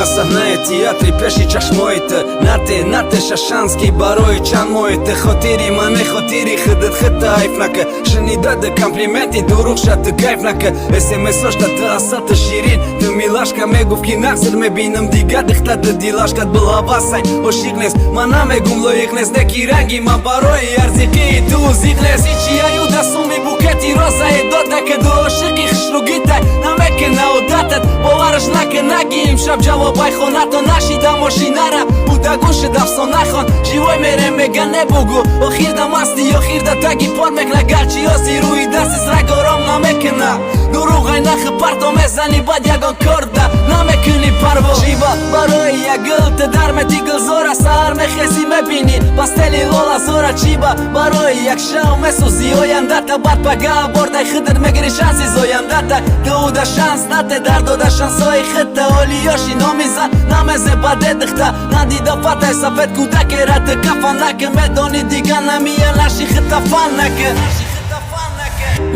Ма саҳнаи театри пеши чашмои ту. Нате, нате шашанский барои чанд моҳи ту. Хотири мане, хотири худат, худта айф нака. Шунидада комплименти дурӯғ ша, ту кайф нака. СМСошта ту асал, ту ширин, ту милашка. Мегуфт, ки нақср мебинам дига дихта ту дилашкат билҳавасай. Ошиқ нест, ман намегум, лоиқ нест, неки ранги ман барои арзиқии ту зиқ нест. Ичи аюда суми букети розае дода, ки ду ошиқи хушругитай намекина одатат. Бовараш нака, наги имшаб ҷавобай хонато нашида мошинара удагӯшид афсона хон. Живой мерем, мега, небугу охир да масти, охир да таги пор мекна. Гарчи ози рӯи дасти срак ором намекуна. Дурӯғай нахи парто мезани, баъд ягон корда намекунӣ парво. Шива барои як гул ту дар мети гулзора, саҳар мехезӣ, мебинӣ пастели лола зора. Чиба барои як шав месӯзӣ ояндата, баъд пага бордай худат мегири шанси зояндата. Ту уда шанс нате, дар дода шансҳои худта. Олиёши номи зан намезе баде дихта надида фатай сафед кӯдакера ту кафан нака. Медонӣ, дига намия наши худта фан нака.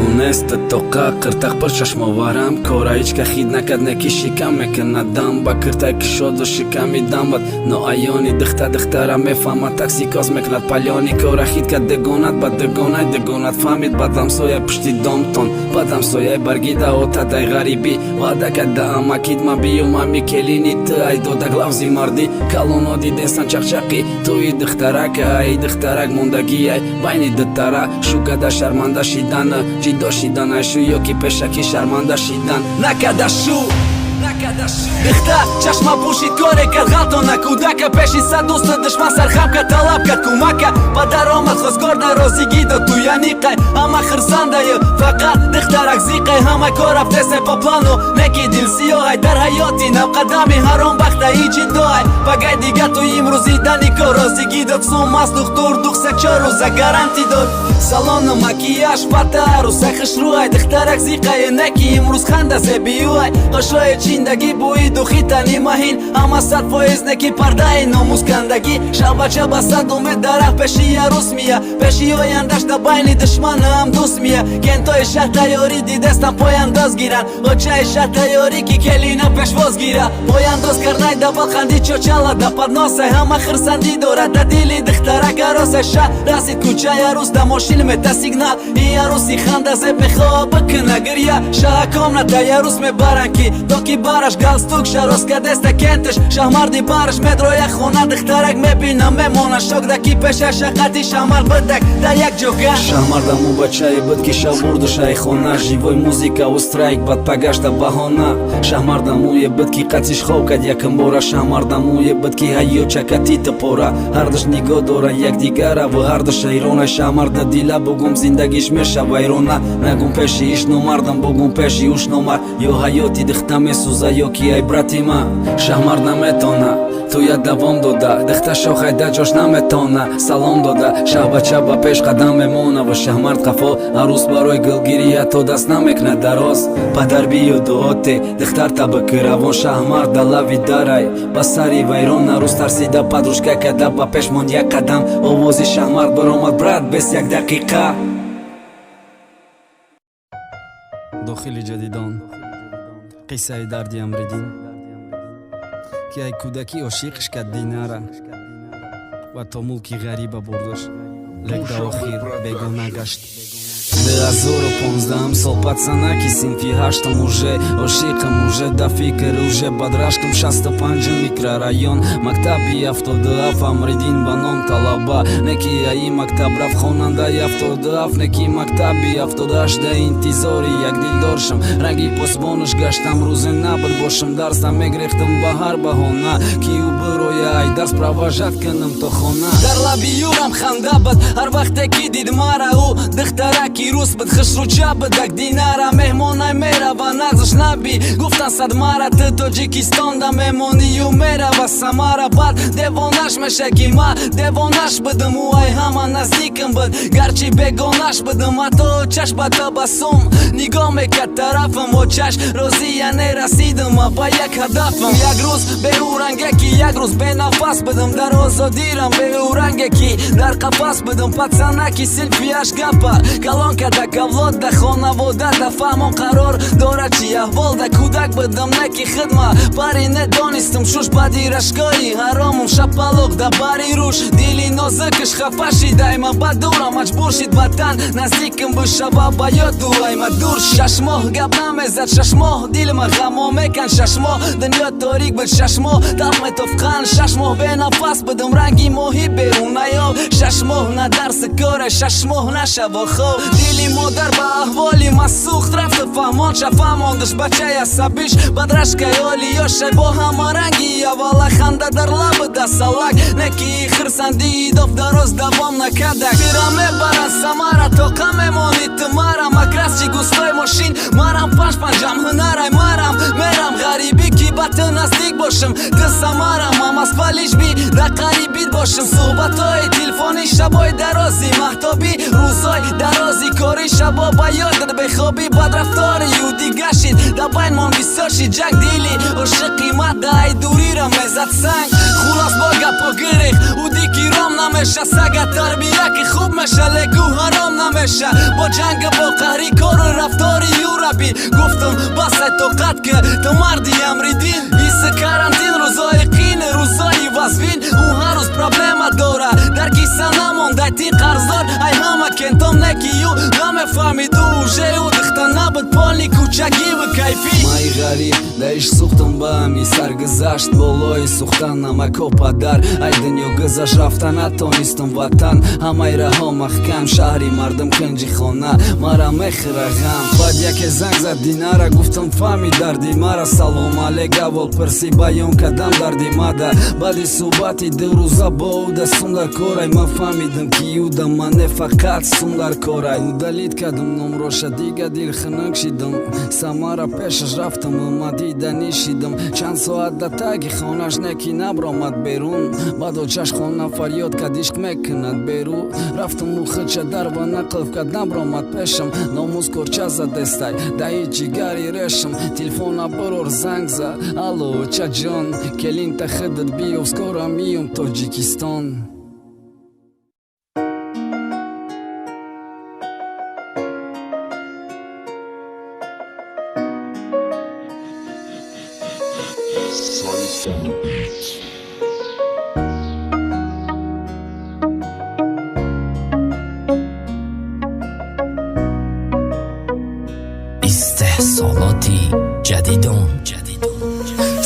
Унеста тоқа қиртақ пир чашмоварам кора ҳичка хид накард, неки шикам мекунад дам ба киртай кишоду шиками дамбад ноаёни дихта. Дихтара мефаҳмад, такси коз мекунад палёни кора хид кад дегонат ба дегонай дегонат фаҳмид. Бад ҳамсоя пушти домтон, бад ҳамсояй баргида отадай ғарибӣ ваъда када амакид ма биём ами келини ту ай додак лавзи мардӣ калоно дидесан чақчақи туи дихтарака. Ай дихтарак мондагиай байни дутара шукада шарманда шидана ҷидо шидан айшу ёки пешакӣ шарманда шидан накада шу. Дихта чашма пӯшид, коре кард ғалтона кӯдака пеши сад дӯсту душман сархам кард, талаб кард кӯмака. Ба даромад хостгор дар розигӣ дод туяниқай. Ҳама хирсандаю, фақат дихтарак зиқай. Ҳама кор рафтесе по плану, неки дилсиёҳай. Дар ҳаёти навқадами ҳаром бахта ичи доай пагай дига ту имрӯзи дани кор розигӣ дод. Сумас духтур дух се чор рӯза гарантӣ дод. Салону макияж фата арӯсай хушрӯай. Дихтарак зиқае, неки имрӯз ханда зебиюай. Қошои чиндагӣ, бӯи духи тани маҳин, ҳама 100%, неки пардаи номускандагӣ. Шабача ба сад умед дарах пеши арӯс мия, пеши ояндаш да байни душманаам дӯст мия. Кентои шаҳр тайёрӣ дидестам, пояндоз гиранд. Очаи шаҳр тайёрӣ, ки келина пешвоз гира. Пояндоз карнай да балханди чочала да подносай. Ҳама хирсандӣ дорад, да дили дихтарак аросай. Шаҳр расид кӯчаи арӯс, да мошин мета сигнал. И арӯси ханда зеб мехоҳа бикуна гиря. Шаҳа комнатаи арӯс мебаранд, ки то ки бараш галстук шарос кадеста кенташ шаҳмарди бараш медроя хона. Дихтарак мебина, мемона шокда, ки пеша шақати шаҳмард бидак дар як ҷога. Шаҳмардаму бачае буд, ки шав бурду шайхона, живой музыка устрайк бад пагашта баҳона. Шаҳмардамуе буд, ки қатиш хоб кад якм бора. Шаҳмардамуе буд, ки ҳайё чакати тупора. Ҳардуш нигоҳ дора якдигара ва ҳарду шайрона. Шаҳмарда дила бугум, зиндагиш меша вайрона. Нагум пеши иш номардам, бугум пеши уш номард. Ё ҳаёти дихта месӯза, ё ки ай брати ма шаҳмард наметона туя давом дода. Дихта шохайда ҷош наметона салом дода. Шаҳбача ба пеш қадам мемона ва шаҳмард қафо. Арӯс барои гулгирӣ ҳатто даст намекунад дароз. Падар биё дуоте дихтар табаки равон. Шаҳмард далави дарай ба сари вайрон. Арӯс тарсида подружка када ба пеш монд як қадам. Овози шаҳмард баромад: «Брат, бес як дақиқа». Дохили ҷадидон қиссаи дарди Амриддин, ки ай кӯдакӣ ошиқш кард Динара ва то мулки ғариба бурдаш, лек дар охир бегона гашт. 2015-ам сол, пацанаки синфи ҳаштам, уже ошиқам, уже да фикр, уже бадрашкам. 65-ум микрорайон, мактаби 77, Амриддин ба ном талаба. Неки аи мактаб рафт хонандаи 77, неки мактаби 78 да интизори як дилдоршам, ранги посбонаш гаштам. Рӯзе набуд бошам дарсам, мегрехтам ба ҳар баҳона, ки ӯ бироя ай дарс, провожать кунам то хона. Дар лаби юрам ханда буд ҳар вақте ки дид мара. Ӯ духтараки рус буд, хушрӯча будак Динара. Меҳмонай мерава, нағзаш наби гуфтан сад мара: «Ту Тоҷикистонда мемонию мерава Самара». Баъд девонаш меша, ки ма девонаш будам. Ӯ ай ҳама наздикам буд, гарчи бегонаш будам. Ҳатто чаш ба табассум нигоҳ мекард тарафам. Очаш розия нерасидам ба як ҳадафам. Як рӯз беӯранге, як рӯз бенафас будам. Дар озодирам беӯранге, ки дар қафас будам. Пацанаки синфияш гапа калон. Калон када кавлод да хонавода да фаҳмон қарор дорад чи аҳвол да кӯдак будам, не ки хидма пари недонистам шуш бади рашкои ҳаромум шапалоқ да бари руш дили нозукаш хафа шидайма ба дура маҷбур шид ватан наздикам бишава ба ёд дуайма дур. 6 моҳ гап намезад, 6 моҳ дилма ғамо мекан, 6 моҳ дунё торик буд, 6 моҳ талх метофқан, 6 моҳ бенафас будам ранги моҳи берун наёб, 6 моҳ на дарси коре, 6 моҳ нашаво хоб. Дили модар ба аҳволи ма сӯхт рафту фаҳмон ша фаҳмондаш бачаи асабиш бадрашкаи олиёшай бо ҳама ранги аввала ханда дар лаб дасалак неки хирсандии доф дароз давом накардак. Тира мебарад самара тоқа мемонӣ ту марам акрасчи густой мошин марам панҷ панҷам ҳунарай марам мерам ғарибӣ ки ба ту наздик бошам ту самарам ма Москва лишби дар қарибит бошам. Суҳбатҳои телефонӣ, шабои дарози маҳтобӣ, рӯзои дарози кори, шабо ба ёдат бехобӣ, бадрафтори ю дига шид дар байнмон бисёр шид ҷанг, дили ошиқи ма дай дурира мезад санг. Хулос, бо гапо гирех ӯ дики ром намеша, сага тарбия ки хуб меша, леку ҳаром намеша. Бо ҷанга бо қаҳри кору рафтори юраби гуфтам басай тоқат ки ту марди амридин. Иси карантин, рӯзои қин, рӯзои вазвин, ӯ ҳар рӯз проблема дора дар киса намондай ти қарздор ай ҳама кентом неки ю намефаҳмиду уже ӯ дихта набуд полни кӯчагиву кайфӣ. Май ғариб да ишқ сӯхтам ба ҳами саргузашт болои сӯхтан намако падар ай дунё гузашт рафта натонистам ватан ҳамаи раҳо маҳкам шаҳри мардум кунҷи хона мара мехӯра ғам. Баъд яке занг зад динара гуфтам фаҳми дарди мара салом алек аввал пирсӣ баён кардам дарди мада. Баъди суҳбати 2 рӯза бо ӯ да сум дар корай ман фаҳмидам ки ӯ да ман не фақат сум дар корай. Удалить кардам номроша, дига дил хунук шидам, самара пешаш рафтам ма дида нишидам чанд соат да таги хонаш неки набромад берун. Баъд очаш хона фарёд кард ишқ мекунад беру рафтаму худша дарва нақлф кард набромад пешам номус корча задестай даи ҷигари решам. Телефона бурор занг за алло очаҷон келинта худат биёв скоро миём Тоҷикистон. Side on the beat. Истеҳсолоти ҷадидон.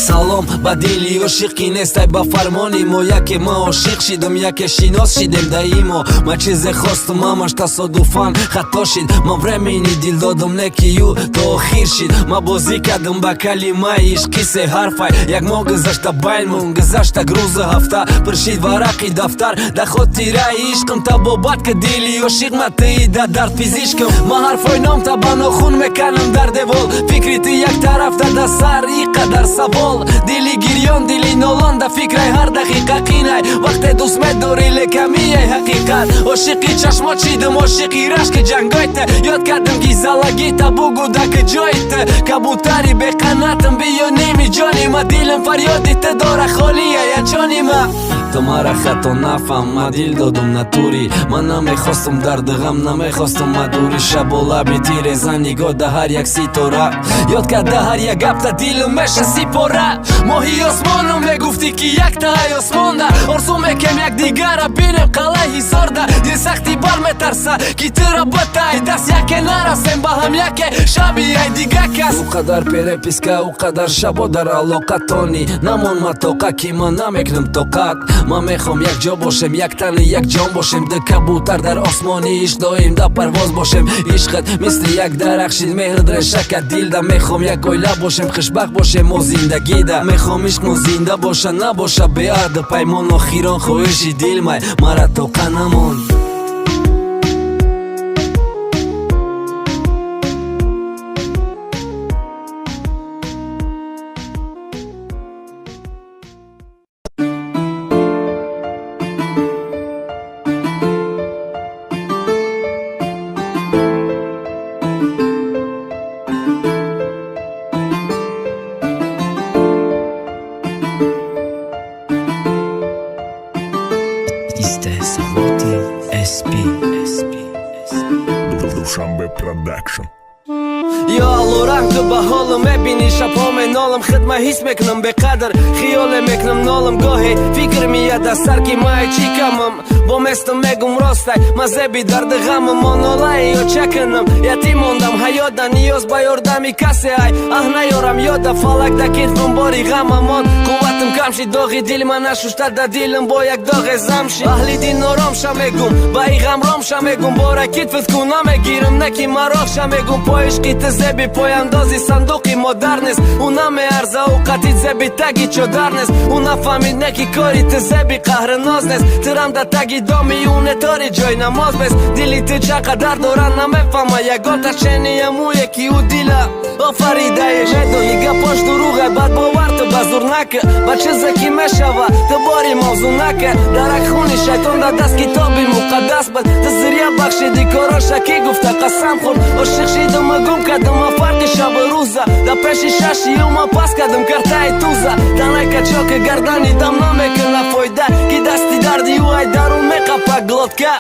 Салом ба дили ошиқӣ нестай ба фармони мо яке ма ошиқ шидам, яке шинос шидем даимо ма чизе хостум ҳамаш тасодуфан хато шид. Ма времени дил додам неки ю то охир шид. Ма бозӣ кардам ба калимаи ишқи се ҳарфай. Як моҳ гузашта байнмон гузашта рӯзу ҳафта пуршид варақи дафтар да хотираи ишқам табобат ки дили ошиқ ма тии да дард пизишкам. Ма ҳарфои номта ба нохун меканам дар девол фикри ту як тарафта да сар и қадар савол дили гирён дили нолон да фикрай ҳар дақиқа қинай вақте дӯст медорӣ лекамияй ҳақиқат ошиқи чашмот шидам ошиқи рашки ҷангойта ёд кардам ки залагита бугу да куҷоита кабутари беқанатам биё ними ҷони ма дилам фарёди ту дора холия ячони ма. Ту мара хато нафаҳм, ма дил додум натури ман намехостум дарду ғам намехостум мадури шабо лаби тиреза нигоҳ да ҳар як ситора ёд карда ҳар як гапта дилум меша сипора. Моҳи осмону мегуфтӣ ки яктаҳай осмонда орзу мекем якдигара бинем қалаи ҳисорда дил сахти бар метарса ки тура битай даст яке нарасем ба ҳам яке шаби ай дига кас. Ӯ қадар переписка, ӯ қадар шабо дар алоқатонӣ намон ма тоқа ки ман намекунам тоқат. Ман мехоҳам якҷо бошем, як тани як ҷон бошем, ду кабутар дар осмони ишқ доим да парвоз бошем. Ишқат мисли як дарахт шид меҳрат реша кард дилда мехоҳам як оила бошем, хушбахт бошем мо зиндагида мехоҳам ишқмо зинда боша набоша беаҳду паймон охирон хоҳиши дилмай мара тоқа намон. Истеҳсолоти SP. Душа. Душанбе Production. Ё Алло, раҳм ту ба ҳолам, мебинӣ, шабҳо менолам, хидма ҳис мекунам беқадр, хиёле мекунам, нолам. Гоҳе фикр меяд аз сар, ки май чӣ камам бо местам, мегум ростай, мазеби дарди ғамам монолае ё чаканам. Ятим мондам, ҳаёта ниёз ба ёрдами касе ай, аҳ, наёрам ёда, фалак да китфам бори ғамамон. Қувватам кам шид, доғи дил ма нашушта, да дилам бо як доғе зам шид. Аҳли дин оромша мегум, ба и ғам ромша мегум, бора китфат ку намегирам, неки мароқша мегум. Поишқи ту зеби пояндози сандуқи модар нест, ӯ намеарза, ӯ қатид зеби таги чодар нест. Ӯ нафаҳмид, неки кори ту зеби қаҳри ноз нест, тирам да таги доми ӯ нетори ҷой намоз бест. Дили ту чақадар дора, намефаҳма ягон ташения мӯе, ки ӯ дила офаридаеш. Медони, гапош дурӯғе, бадбовар ту ба зур нака, ба чизе ки мешава, ту бори мавзӯъ нака. Дарак хуни шайтон да даст китоби муқаддас буд, ту зиря бахшиди короша, ки гуфта қасам хӯрд. Ошиқ шидума, гум кардума фарқи шабу рӯза, да пеши шашиюма пас кардум картаи туза. Танай качоки гардани дам намекуна фойда, ки дасти дарди ӯ ай дарун меқапа глотка.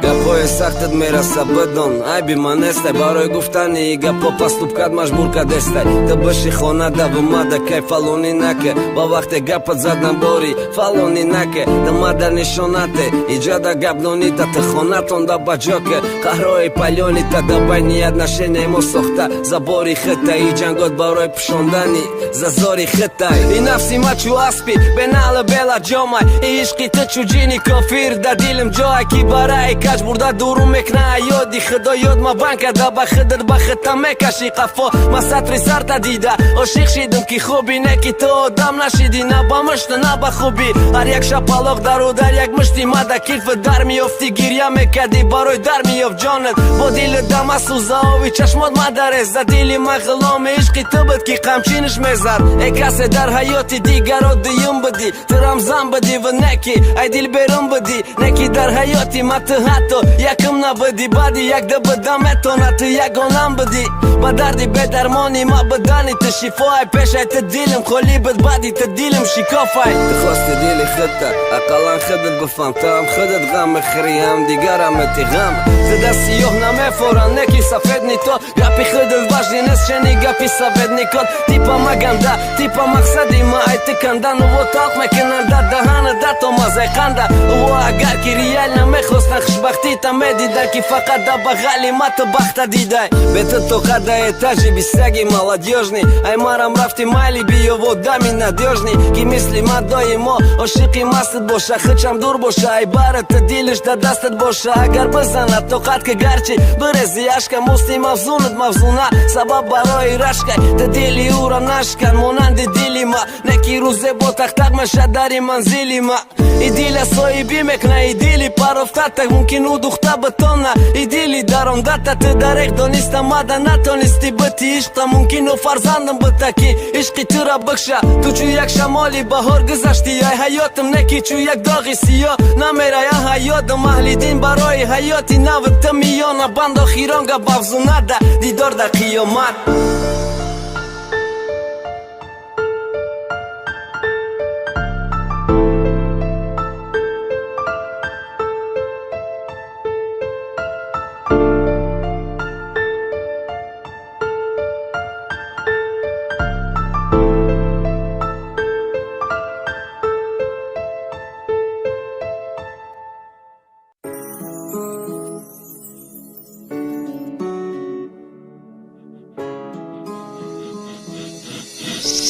Гапҳои сахтат мераса, бидон, айби ман нестай. Барои гуфтани гапҳо поступкат маҷбур кардестай. Ту биши хона давомада, кай фалонӣ наке, ба вақте гапат задан бори фалонӣ наке. Ту мада нишонате иҷода гапдонита, ту хонатонда ба ҷоке қаҳрои палёнита. Да байни отношения мо сохта забори хита, и ҷангот барои пӯшондани зазори хитай. И нафси ма чу аспи бенала бела ҷомай, и ишқи ту чу ҷини кофир да дилим ҷой, ки бараи каҷ бурда дуру мекна ёди худо. Ёд ма банка да ба хидр ба хита мекаши қафо. Ма сатри сарта дида ошиқ шидум, ки хуби неки ту одам нашиди, на ба мушта, на ба хубӣ. Ҳар як шапалоқ дару дар як мушти ма да китфи дар меёфтӣ, гирья мекардӣ, барои дар меёфт ҷонат. Бо дили дама сӯза, ови чашмот мадарез за дили ма, ғуломи ишқи ту буд, ки қамчиниш мезад. Э, касе дар ҳаёти дигаро дуюм будӣ, ту рамзан будӣ ва неки ай дил берун будӣ, неки дар ҳаёти ма ту ҳатто якум набудӣ. Баъди якда буда метона, ту ягонам будӣ, ба дарди бедармони ма будани ту шифоай. Пешай ту дилам холӣ буд, баъди ту дилам шикофай. Ту хости дили худта, ақаллан худат бифаҳм, ту ҳам худат ғам мехӯрӣ, ҳам дигарам мети ғам. Ту даст сиёҳ намефоран, неки сафед ни то гапи худат важный нест, чени гапи советникот. Типа маганда, типа мақсади ма ай ту кандан, во талқ мекунанда даҳана да то мазай қанда. Во агар ки реально мехостан хушбахтита, медидан, ки фақат да бағали ма ту бахта дидай. Бе ту тоқат да этажи бисаги молодёжный, ай марам рафти, майли, биё, одами надёжный, ки мисли ма доимо ошиқи мастат боша, хичам дур боша, ай бара ту дилиш да дастат боша. Агар бизанад тоқат, ки гарчи бирези ашка, мусти мавзунат мавзуна сабаб барои рашкай. Ту дили ӯра нашкан монанди дили ма, неки рӯзе бо тақтақ меша дари манзили ма. И дила соҳибӣ мекуна, и дили парофтата, мумкин ӯ духта битона, и дили дарондата. Ту дареғ дониста мада натонисти бити ишқта, мумкин ӯ фарзандам бита, ки ишқи тура бикша. Ту чу як шамоли баҳор гузашти ай ҳаётам, неки чу як доғи сиёҳ намерая ҳаётам. Аҳли дин барои ҳаёти нави ту миёна банд, охирон гап афзунада дидор дар қиёмат.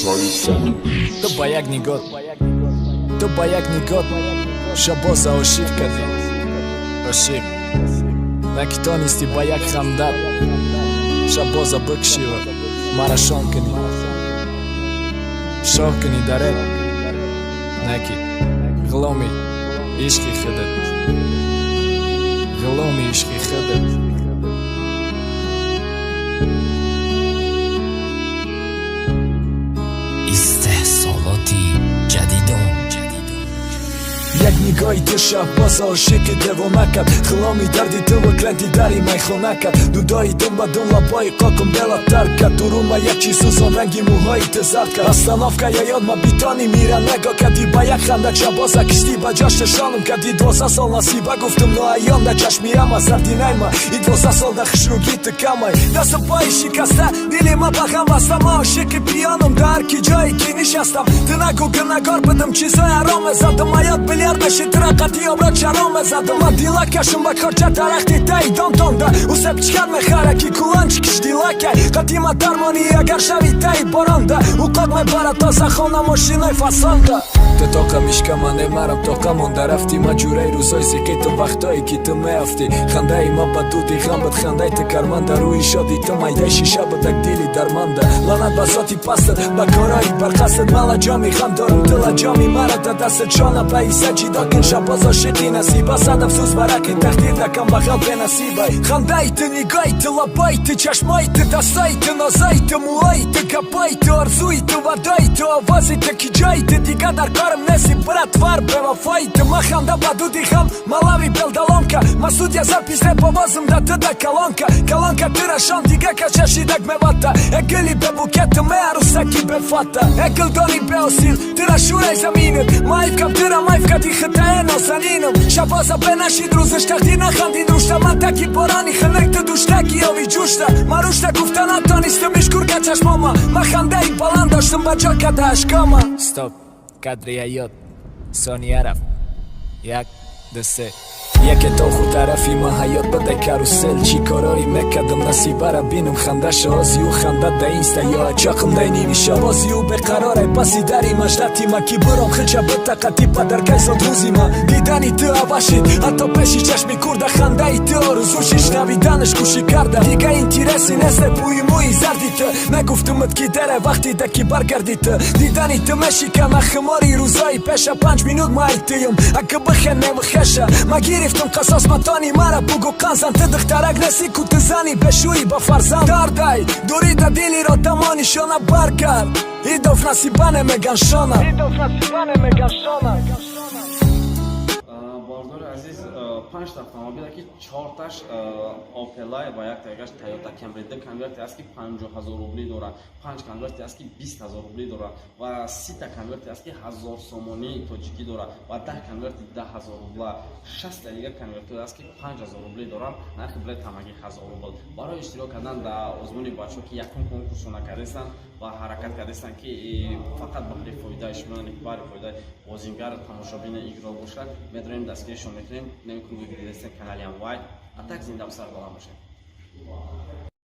Saif on the beat. Ту ба як нигоҳ, ту ба як нигоҳ шабоза ошиқ кардӣ, ошиқ на ки тонисти ба як ханда шабоза бикшива мара шом кунӣ, шоҳ кунӣ дарет, на ки ғуломи ишқи худат, ғуломи ишқи худат. Истеҳсолоти ҷадидон. Як нигоҳ. Нигоҳи ту шаббоза ошиқи девона кард. Хиломи дарди туву кленти дари майхона кард. Дудои дум ба дум лабои қокум дела тар кард. Дурума як чи сӯзон, ранги мӯҳои ту зард кард. Остановка я ёд ма битони мира нагоҳ кардӣ. Ба як ханда шаббоза киштӣ ба ҷош нишонам кардӣ. 12 сол насиба гуфтум, ноаён да чашми ама зарди найма. И 12 сол да хушругӣ ту камай. Дасту пои шикаста, дили ма ба ғам баста. Ма ошиқи пиёнам, дар ки ҷое ки нишастам. Ту нагӯ, гунагор будам, чизои ҳаром мезадам. Ҳаёт билярд мешид, тура қатъи оброд шаром мезадам. Ма дила кашум ба корча дарахти таи донтонда. Ӯ сепчикар мехара, ки куланчикиш дилакай. Қатима дармонӣ, агар шави таи боронда. Ӯ қод мебарад тоза хона, мошинои фасонда. Ту тоқа мишкама немарам, тоқа монда рафтӣ. Ма ҷураи рӯзои зиқи ту, вақтое ки ту меафтӣ. Хандаи ма ба дуди ғам буд, хандаи ту карманда. Рӯи шоди ту майдаи шиша будак, дили дарманда. Лаънат ба зоти пастат, ба корои барқастат. Мала ҷоми ғам дорум, тила ҷоми мара да дастат. Шона ба ҳисса ҷидо кин, шабоз ошиқи насиба. Сад афсӯс барақи тақдир дакам бағал бенасибай. Хандаи ту, нигоҳи ту, лабои ту, чашмои ту, дастаи ту, нозои ту, мӯҳои ту, гапои ту, орзуи ту, ваъдаи ту, овози ту, ки ҷои ту дига дар корам неси, брат, вар бевафои ту. Ма ханда ба дуди ғам, малави белдалонка. Ма судя запись реп овозам да ту да колонка. Колонка тырашон дига качашидак мевата. Э гили бебукету, меарусаки бефата. Э гилдони беосил, тыра шурай заминат. Маивкам тыра маивка дихитае нозанинам. Шабоза бенашид рӯзаш, тақдир нахандид рушта. Ман таки борони хинак, ту душтаки ови ҷушта. Ма рушта гуфта натонистам, ишкурка чашмома. Ма хандаи баланд доштам, ба ҷо када ашкома. Стоп, кадри ҳаёт сония рафт. Як, ду, се. Яке то ху тарафи ма ҳаёт бада карусел. Чӣ корое мекардам, насибара бинам хандаша. Ози ӯ ханда да инста ё ачақам дай ними шаб. Ози ӯ беқарорай паси дари мажлати ма. Ки буром хича битақати падаркай зод рӯзи ма. Дидани ту авашид ҳатто пеши чашми курда. Хандаи ту орзу шид, шунавиданаш гӯшӣ карда. Дига интереси нест бӯи мӯи зарди ту. Нагуфтумат, ки дере вақти да ки баргарди ту. Дидани ту мешикана хумори рӯзои пеша. 5 минут ма айтиюм, ака бихе невихеша. Ма гирифтум қасос, матони мара бугу қанзан. Ту духтарак неси ку, ту зани бешӯи ба фарзанд. Дардай дури да дилиро тамони шона баргард. Идоф насиба немеган шона. Бардори азиз, панҷта автомобиле, ки чорташ Опелай ва яктагаш Тойота Камри. Ду конверте аст, ки 50 000 рубли дорад, панҷ конверте аст, ки 20 000 рубли дорад, ва 30-та конверте аст, ки 1000 сомонии тоҷикӣ дорад, ва 10 конверти 10 000 рубла, 60-та дигар конвертҳое аст, ки 5000 рубли доранд. Нархи билет ҳамагӣ 1000 рубл. Барои иштирок кардан дар озмуни бачаҳо, ки якум конкурсро накардастанд ва ҳаракат кардастанд, ки фақат баҳри фоидаи шумо, яъне баҳри фоидаи бозингар, тамошобини игро бошад, медонем, дастгиришон мекунем. Намекунем, канали Амвай. А так зинда сар баланд бошед.